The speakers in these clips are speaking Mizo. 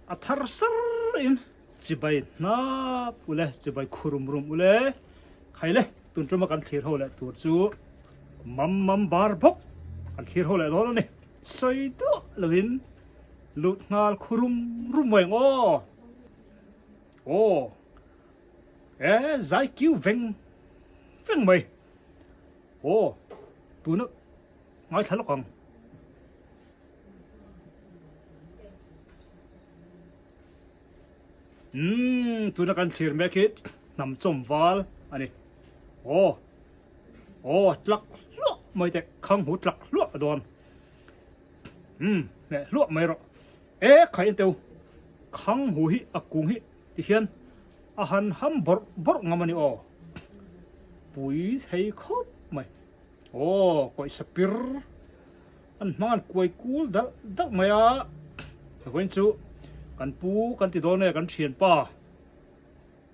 A thar sar in chibai hnap ule, chibai khurum rum ule. Khai le, tun tuma kan thlir ho leh tur chu mam mam bar bawk kan thlir ho leh dawn a ni. Sawi duah lovin lut nghal khurum rum mai ang aw. Aw, e zai kiu veng veng mai. Aw, tuna ngaithla lawk ang. Umm tuna kan thlir mek hi hnam chawm val a ni. Aw aw tlak hluah mai teh khang hu tlak hluah a dawn. Umm hmeh hluah mai rawh. E khai en teu khang hu hi a kung hi ti hian a han ham bawrh bawrh ngam a ni aw. Pui thei khawp mai. Aw kawihsa pir an hmang an kuai kul dalh dalh mai a, vawiin chu kan pu kan ti dawn e kan thianpa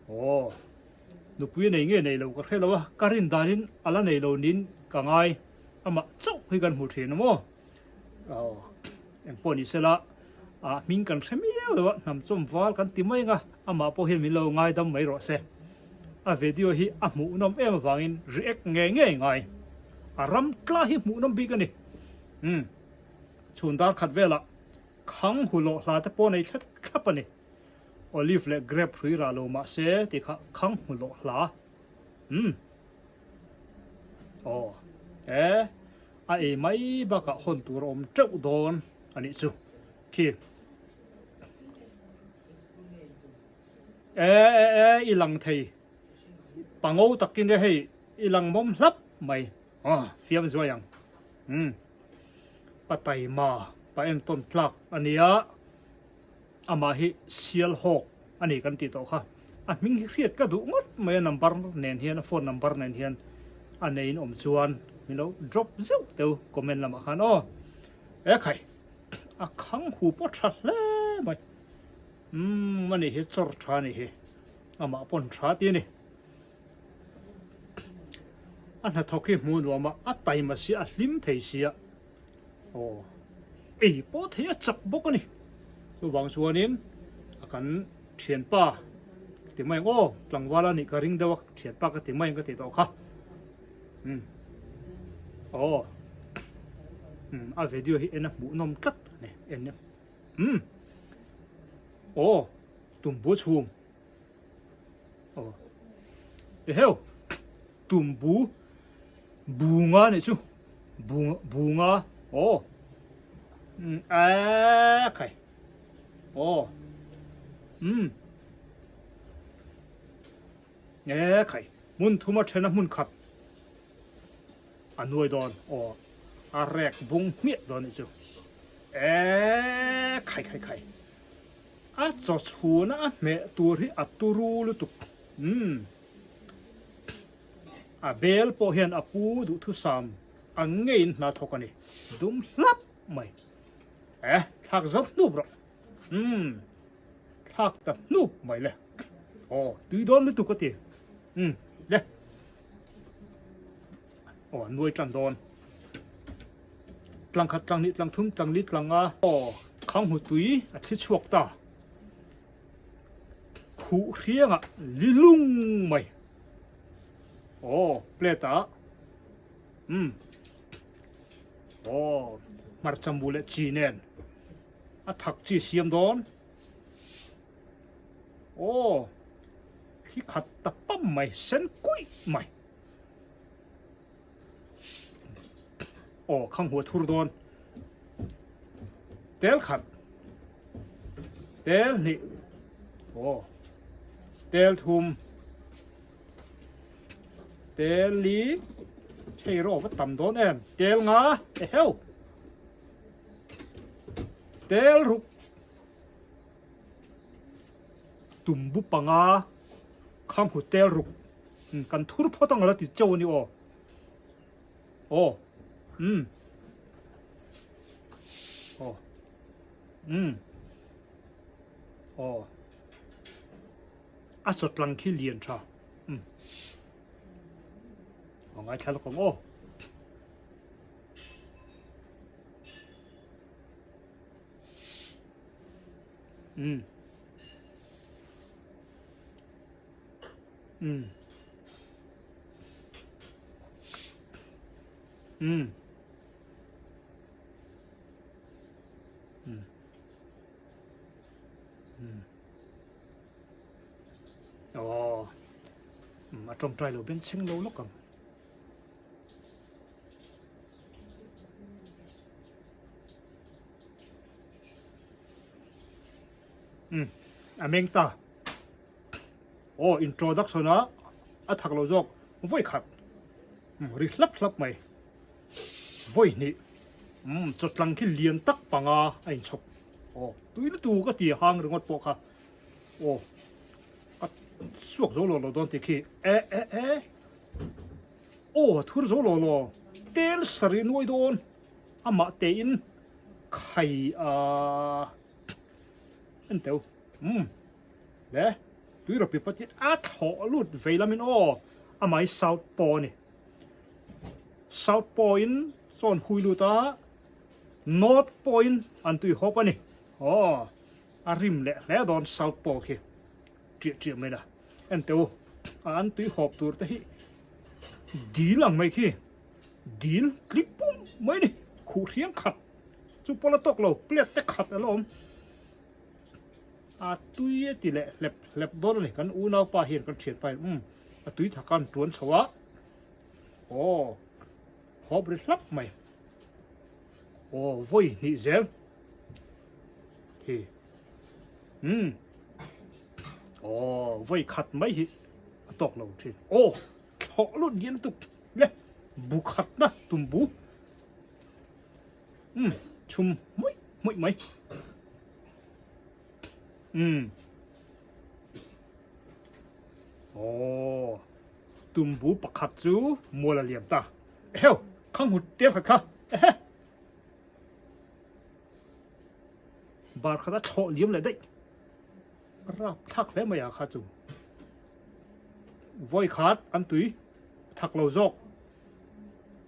aw nupui a nei nge nei lo ka hre lo a, ka rin danin a la nei lo niin ka ngai amah chauh hi kan hmu thin a maw aw engpawh ni sela ah hming kan hre miau lo a hnam chawm val kan ti mai ang a amah pawh hian min lo ngaidam mai rawh se a video hi a hmuhnawm em avangin react ngei ngei ngai a ram tla hi hmuhnawm bik a ni umm chhun dar khat velah khang hu lawh hla te pawh nei thlap thlap a ni olive leh grape hrui rah lo mahse tih kha khang hu lawh hla umm aw e a ei mai bakah hawn tur a awm teuh dawn a nih chu khi e e e i lang thei pango takin e hei i lang mawm hlap mai aw fiam zuai ang umm pa taima pa entawn tlak a nia. Amah hi sial hawk a ni kan tih tawh kha. A hming hi hriat ka duh ngawt mai a number nen hian a phone number nen hian a neiin awm chuan min lo drop zeuh teu comment lamah khan aw. E khai a khang hu pawh tha hle mai. Umm a ni hi chawr tha a ni hi. Amah pawn tha ti a ni. A hnathawk hi hmuh nuam a a taima sia a hlim thei sia. Aw ei pawh thei a chak bawk a ni. Chuvang chuanin a kan thianpa ti mai ang aw tlangval a nih ka ring deuh a thianpa ka ti mai ang ka tih tawh kha. Umm aw umm a video hi en a hmuhnawm tlat a ni en umm aw tumbu chhum aw eheu tumbu Bunga nih chu bunga aw a khai aw um e khai hmun thuma thena hmun khat a nuai dawn aw a rek bung hmiah dawn nih chu e khai khai khai a chaw chhuna a hmeh tur hi a turu lutuk um. A bel pawh hian a pu duhthusam ang ngeiin hna thawk a ni. Dum hlap mai. Eh, thlak zo hnup rawh. Umm, thlak ta hnup mai le. Aw, tui dawn lutuk a ti. Umm, le. Aw, nuai tan dawn. Tlang khat, tlang hnih, tlang thum, tlang li, tlang a. Aw, khang hu tui a thli chhuak ta. Khuh hriangah li lung mai. Aw plate ah umm aw hmarcha mu leh chi nen a thak chi siam dawn aw thli khat ta pam mai sen kuih mai aw khang hua thur dawn tel khat tel hnih aw tel thum Tel li thei rawh va tam dawn em tel nga eheu tel ruk tumbu panga khang hu tel ruk kan thur phawt ang la ti cheu ani aw aw um aw um aw A sawtlang khi lian tha. Umm. Aw ngaithla lawk ang aw. Umm. Umm. Umm. Umm. Umm. Aw. Umm, a tawngtai lo beng chheng lo lawk ang. Umm, a meng ta. Aw, introduction a a thak lo zawk vawi khat. Umm, ri hlap hlap mai. Vawi hnih. Umm, chawtlang khi lian tak panga a inchhawp. Aw, tui lutuk a ti hang ringawt pawh kha. Aw, a suak zo lo lo dawn tih khi. E e e. Aw, a thur zo lo lo. Tel sarih nuai dawn. Amah tein khai a en teu. Umm, le tui rawpi patin a thlawh lut vei lamin aw, amah hi south paw a ni. South paw in chawn hui lut a, north paw in an tui hawp a ni. Aw, a rim leh hle dawn south paw khi ṭiah ṭiah mai la. En teh u, a an tui hawp tur te hi dil ang mai khi, dil tling pum mai a ni, khuh hriang khat chu pawh la tawk lo, plate te khat a la awm. A tui a ti leh hlep hlep dawn a ni, kan unaupa hian kan thianpa hian umm a tui thak a an tuan chho a, aw hawp ri hlap mai, aw vawi hnih zel hi umm aw vawi khat mai hi a tawk lo thin, aw thlawh lut ngian lutuk le bu khat na tum bu. Umm chhum hmuih hmuih mai. Umm. Aww. Tumbu pakhat chu mual a liam ta. Eheu, khang hut tel khat kha. Ehe. Bar khat a thlawh liam leh daih. Rap thlak hle mai a kha chu. Vawi khat an tui thak lo zawk.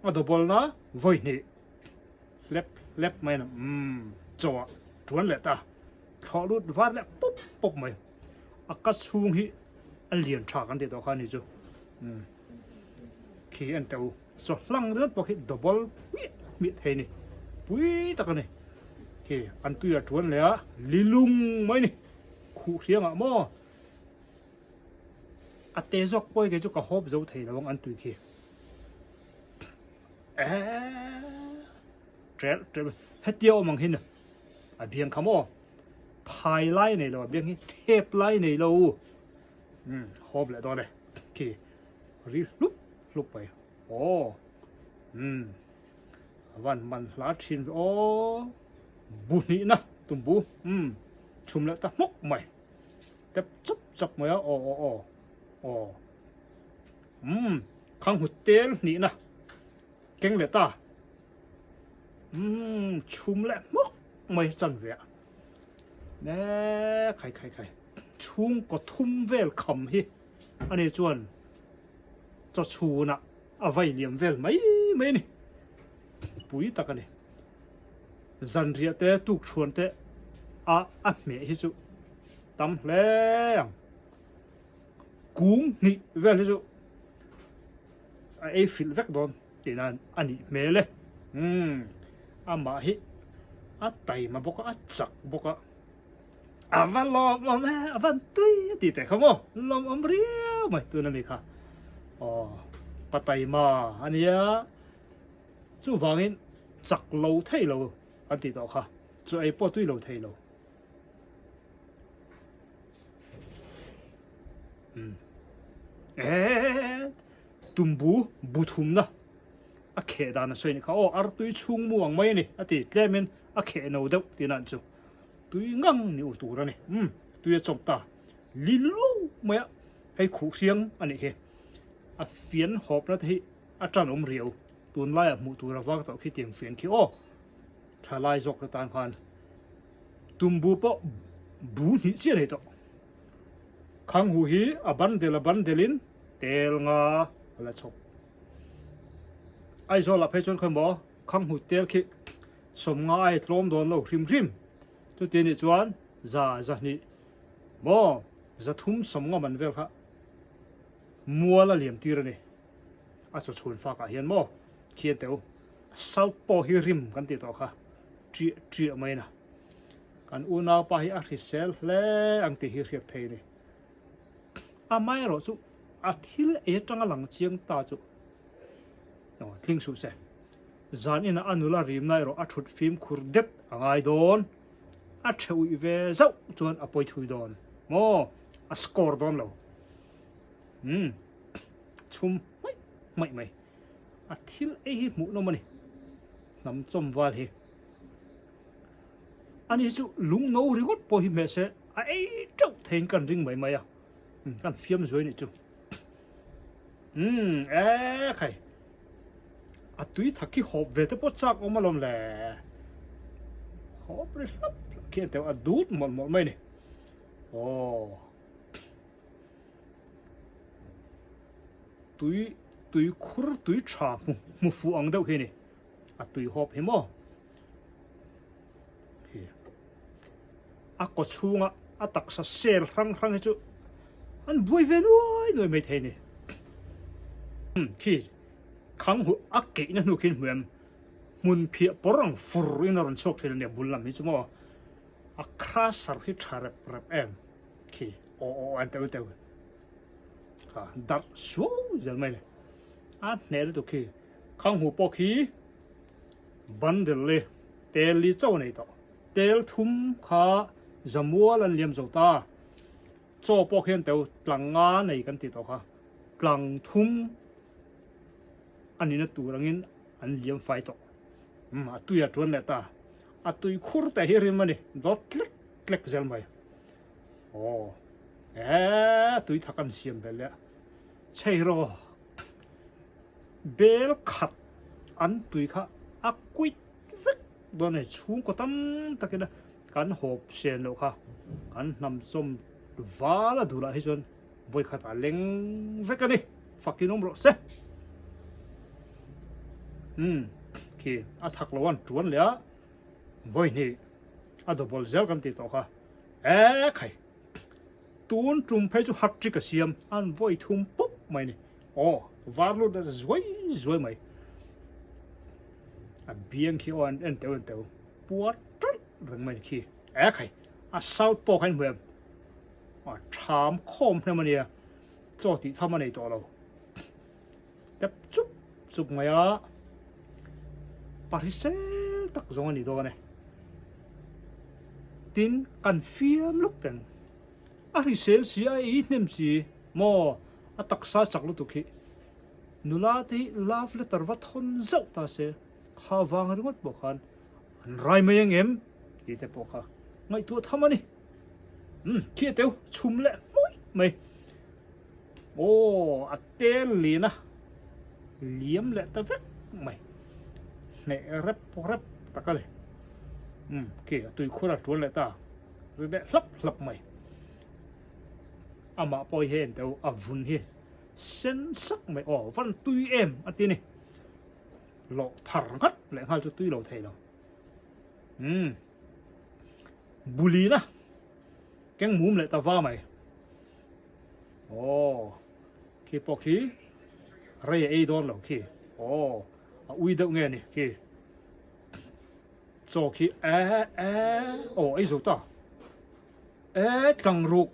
A double na vawi hnih hlep hlep mai a umm chaw ah tuan leh ta thlawh lut var leh pawp pawp mai a ka chhung hi a lian tha kan tih tawh kha a ni chu umm khi en teh u chaw hlang ringawt pawh khi double hmiah hmiah thei a ni pui tak a ni khi an tui ah tuan leh a lilung mai a ni khuh hriang ah maw. A te zawk pawi kei chu ka hawp zo thei lo ang an tui khi. Eeeee ṭel ṭel hetia awm ang hin a biang kha maw phai lai nei lo a biang hi thep lai nei lo umm hawp leh dawn e khi ri hlup hlup mai aw umm a van man hla thin ve aw bu hnihna tumbu umm chhum leh ta hmawk mai. Tep chap chap mai a, aw aw aw aw umm khang hut tel hnihna keng leh ta umm chhum leh hmawk mai chan ve a ne khai khai khai chhungkaw thum vel kham hi ani chuan chaw chhunah a vai liam vel mai mai a ni pui tak a ni zanriah te tuk chhuan te a a hmeh hi chu tam hle ang. Kung hnih vel hi chu a ei filh vek dawn tih nan a nih hmel e. Umm amah hi a taima bawk a, a chak bawk a. A va lawmawm e, a van tui a tih teh kha maw, lawmawm riau mai tuna mi kha. Aw pa taima a nia, chuvangin chak lo thei lo an tih tawh kha, chu ei pawh tui lo thei lo. Eeeeee tumbu bu thumna a kheh dan a sawi a nih kha aw artui chhung mu ang mai a ni a ti tlemin a kheh no deuh tih nan chu tui ngang ni ur tur a ni umm tui a chawm ta li luau mai a hei khuh hriang a nih hi a fian hawpna te hi a tan awm riau tunlaiah hmuh tur a vang tawh khi tiang fian khi aw thalai zawk te tan khan. Tumbu pawh bu hnih chiah nei tawh. Khanghu hi a ban del a ban delin tel nga a la chhawk. Aizawlah phei chuan khawi maw Khanghu tel khi sawmnga ai tlawm dawn lo hrim hrim. Chuti anih chuan za 200 maw 350 man vel kha mual a liam tir a ni. A chaw chhun fak ah hian maw khian teh u. South pawh hi rim kan tih tawh kha ṭiah ṭiah mai na. Kan unaupa hi a hrisel hle ang tih hi hriat thei a ni. Amaherawhchu a thil ei atanga lang chiang ta chu aw tling suh se. Zan inah a nula rimna erawh a thut fimkhur det a ngai dawn. A the uih ve zauh chuan a pawi thui dawn maw? A score dawn lo. Umm chhum hmaih hmaih mai. A thil ei hi hmuhnawm a ni. Hnam chawm val hi. Ani hi chu lung no ringawt pawh hi hmeh se a ei teuh theiin kan ring mai mai a. Kan fiam zuai nih chu. Umm e khai. A tui thak hi hawp ve te pawh chak awm alawm le. Hawp ri hlap hlap khi an teuh a dut mawlh mawlh mai ni. Aw. Tui tui khur tui tha hmu hmu fuh ang deuh hi ni. A tui hawp hi maw. Hi. A kaw chhunga a taksa sel hrang hrang hi chu an buai ve nuai nuai mai thei ni. Khi khang huh a keihna hnu khi hmu em hmun phiah pawr ang fur in a rawn chhuak thin a nia bul lam hi chu maw a crusher hi tha rep rep em khi aw aw an teuh teuh kha darh suau zel mai le a hneh lutuk khi khang huh pawh khi Bundle li tel li chauh a nei tawh. Tel thum kha zamual an liam zo ta. Chaw pawh khian teu tlang nga nei kan tih tawh kha. Tlang thum a nihna tur angin an liam fai tawh. Umm a tui a tuan leh ta. A tui khur teh hi rim a ni. Dawt tlek tlek zel mai. Aw ee tui thak an siam belh leh a. Chhei rawh. Bel khat an tui kha a kuit vek dawn a ni. Chhungkaw tam takin a kan hawp sen loh kha kan hnam chawm val a duhlah hi chuan vawi khat a leng vek a ni. Fakin awm rawh se. Umm khi a thak lo an tuan leh a vawi hnih a double zel kan tih tawh kha e khai. Tun tum phei chu hat trick a siam an vawi thum pawp mai a ni. Aw var lut a zuai zuai mai. A biang khi aw an en teuh en teuh puar ṭalh reng mai a ni khi. E khai a south pawh kha in hmu em? A ṭham khawm hnem a nia chaw tih tham a nei tawh lo. Tep chup chup mai a pahrisel tak zawng a ni dawn e. Tin kan fiam luk teng a hrisel si a ei hnem si maw a taksa chak lutuk hi nula te hi love letter va thawn zauh ta se kha vang ringawt pawh khan an rai mai ang em tih te pawh kha ngaihtuah tham a ni. Umm khi a teu chhum leh hmawih mai. Aw a tel lin a liam leh ta vek mai hneh rep rep tak a ni umm khi a tuikhur a tuan leh ta ri leh hlap hlap mai amah pawh hi hei en teh u a vun hi sen sak mai aw van tui em a ti a ni lawh thar nghat leh nghal chu tui lo thei lo umm bulin a keng mum leh ta va mai. Aw khi pawh khi rei a ei dawn lo khi aw a ui deuh nge ni khi chaw khi e e aw ei zo ta e tlang ruk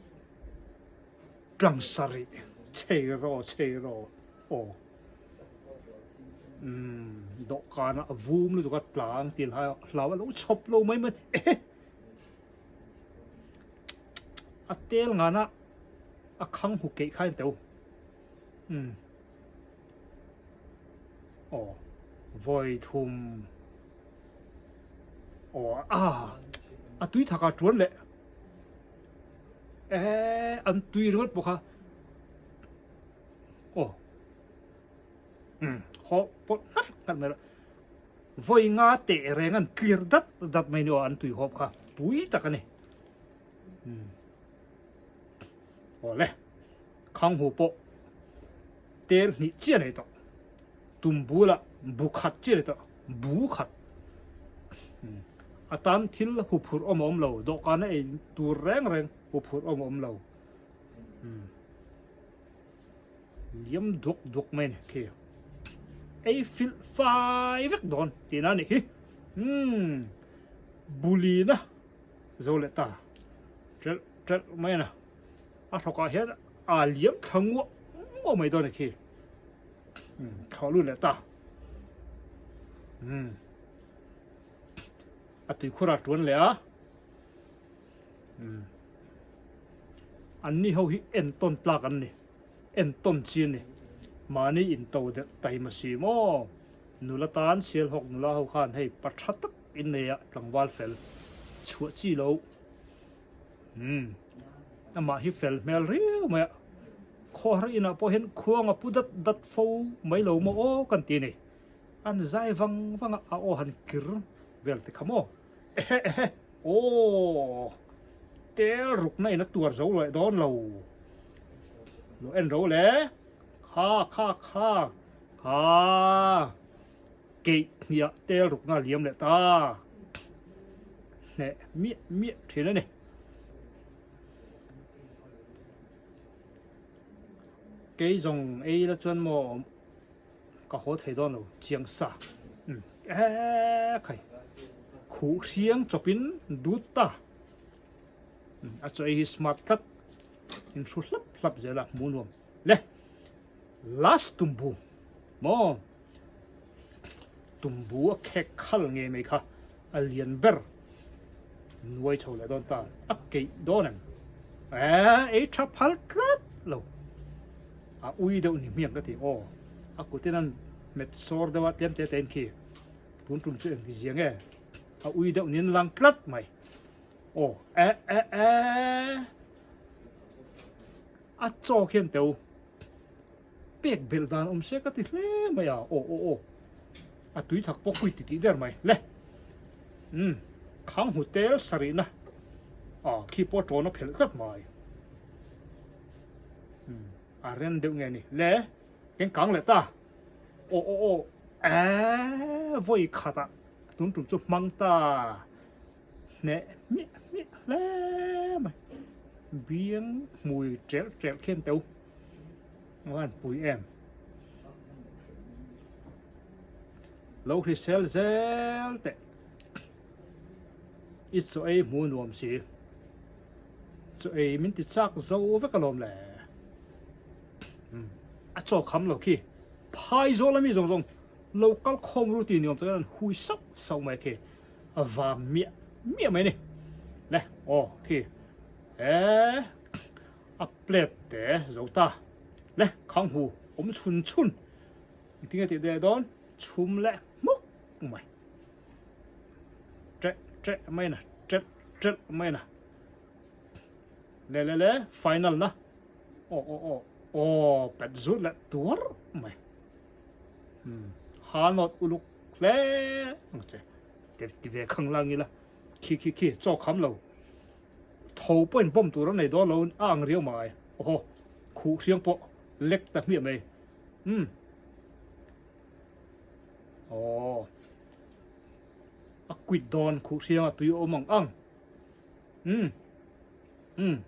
tlang sarih chei rawh chei rawh aw umm dawhkan a vum lutuk a tlang tih hlau a lo chhawp lo mai mai e. A tel ngana a khang hu keih kha a teu umm aw vawi thum aw a a tui thak a tuan leh eh an tui ringawt pawh kha aw umm haw pawlh nghat nghat mai rawh. Vawi nga teh reng an tlir dat dat mai ni aw an tui hawp kha pui tak a ni. Umm. Awle. Khang hu pawh tel hnih chiah nei tawh. Tum bulah bu khat chiah nei tawh. Bu khat. Umm. A tan thil huphurh awm a awm lo, dawhkana ei tur reng reng huphurh awm a awm lo. Umm. Liam duak duak mai a ni khi. Ei filh fai vek dawn tihna a nih hi. Umm. Bulina zo leh ta. Ṭelh ṭelh mai a ni. A hrawkah hian aa liam thla nguah nguah mai dawn a ni khi. Umm thlawh lut leh ta. Umm. A tuikhur a tuan leh a. Umm. Anni ho hi entawn tlak an ni. Entawn chi a ni. Mahni into deuh taima si maw? Nula tan Sialhawk nula ho khan hei pa tha tak in nei a tlangval fel chhuah chi lo. Umm. Amah hi fel hmel riau mai a. Khawhar inah pawh hian khuang a pu dat dat fo mai lo maw aw kan ti a ni. An zai vang vang a, a aw han kir vel te kha maw? Ehe ehe aw tel rukna in a tuar zo leh dawn lo. Lo en ro le kha kha kha kha keih hniah tel rukna a liam leh ta hneh miah miah thin a ni. Kei zawng ei la chuan maw Ka haw thei dawn lo chiang sa. Umm eeh khai khuh hriang chawpin dut ta. Umm a chaw ei hi smart tlat in hru hlap hlap zel a hmuh nuam le. Last tumbu maw tumbu a khek khal nge mai kha a lian ber nuai chho leh dawn ta a keih dawn em eeh ei tha phal tlat lo. A ui deuh ni hmiang ka ti aw. A kutin an hmet sawr deuh a tlem te te in khi tun tum chu engti zia nge a ui deuh nin lang tlat mai aw e e e a chaw khian teu pek belh dan awm se ka ti hle mai a aw aw aw a tui thak pawh kui ti tih der mai le umm khang hmu tel sarihna a khi pawh tawn a phelh tlat mai. A rem deuh nge ni le keng kang leh ta aw aw aw eee vawi khatah tun tum chu hmang ta hneh hmiah hmiah hle mai biang hmui ṭelh ṭelh khian teu a van pui em lo hrisel zel teh i chaw ei hmu nuam si. Chaw ei min ti chak zo vek alawm le. Umm a chaw kham lo khi phaizawl ami zawng zawng lo kal khawm ru tih ni awm takin an hui sauh sauh mai khi a vam miah miah mai ni. Le aw khi e a plate te zo ta le khang hu awm chhun chhun engtin nge tih leh dawn chhum leh hmuk mai. Ṭeh ṭeh mai na ṭelh ṭelh mai na le le le final na aw aw aw aw pet zut leh tuar mai hmm ha nawt uluk hle ang che te ti ve khang lang ila khi khi khi chaw kham lo tho pawhin bawm tur an nei dawn lo a ang riau mai aw khuh hriang pawh lek ta hmiah mai hmm Aww. A quit dawn khuh hriang a tui awm ang ang. Umm. Umm.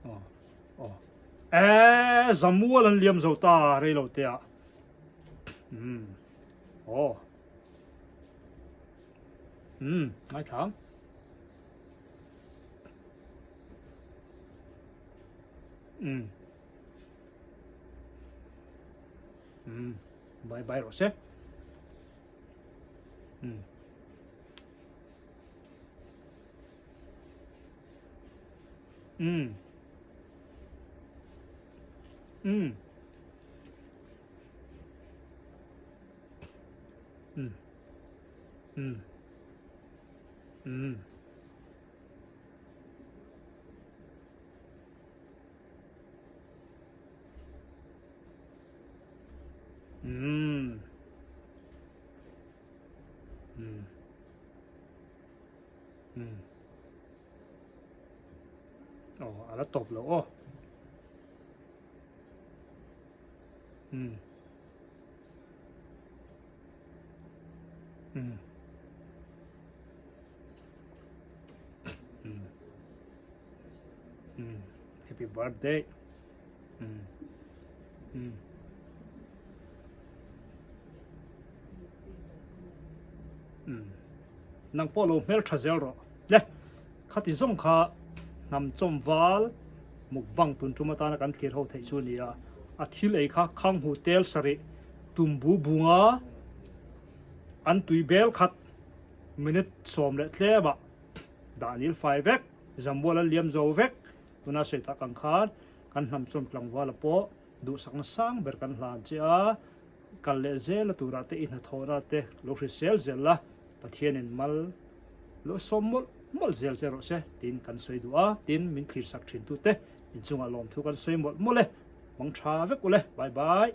Aw. Aw. Eee zamual an liam zo ta rei lo te ah. Umm. Aw. Umm, ngai thlang. Umm. Umm bye bye rawh se. Umm. Umm. Umm. Umm. Umm. Umm. Umm. Umm. Umm. Aw, a la tawp lo aw. Umm. Umm. Umm. Umm. Happy birthday. Umm. Umm. Umm. Nang pawh lo hmel tha zel rawh. Le, khati zawng kha hnam chawm val mukbang tun tum atana kan thlir ho theih chu a ni a. A thil ei kha khanghu tel sarih tumbu bunga an tui bel khat minute sawm leh tlemah dah nil fai vek, Zambual an liam zo vek. Tuna sawi tak ang khan kan hnam chuan tlangvala pawh duhsakna sang ber kan hlan che a, kal leh zela turah te i hnathawhna te lo hrisel zel la, Pathianin mal lo sawm mawlh mawlh zel che rawh se tiin kan sawi duh a, tin min thlirsak thin tute inchungah lawmthu kan sawi mawlh mawlh e, mang tha vek ule, bye bye.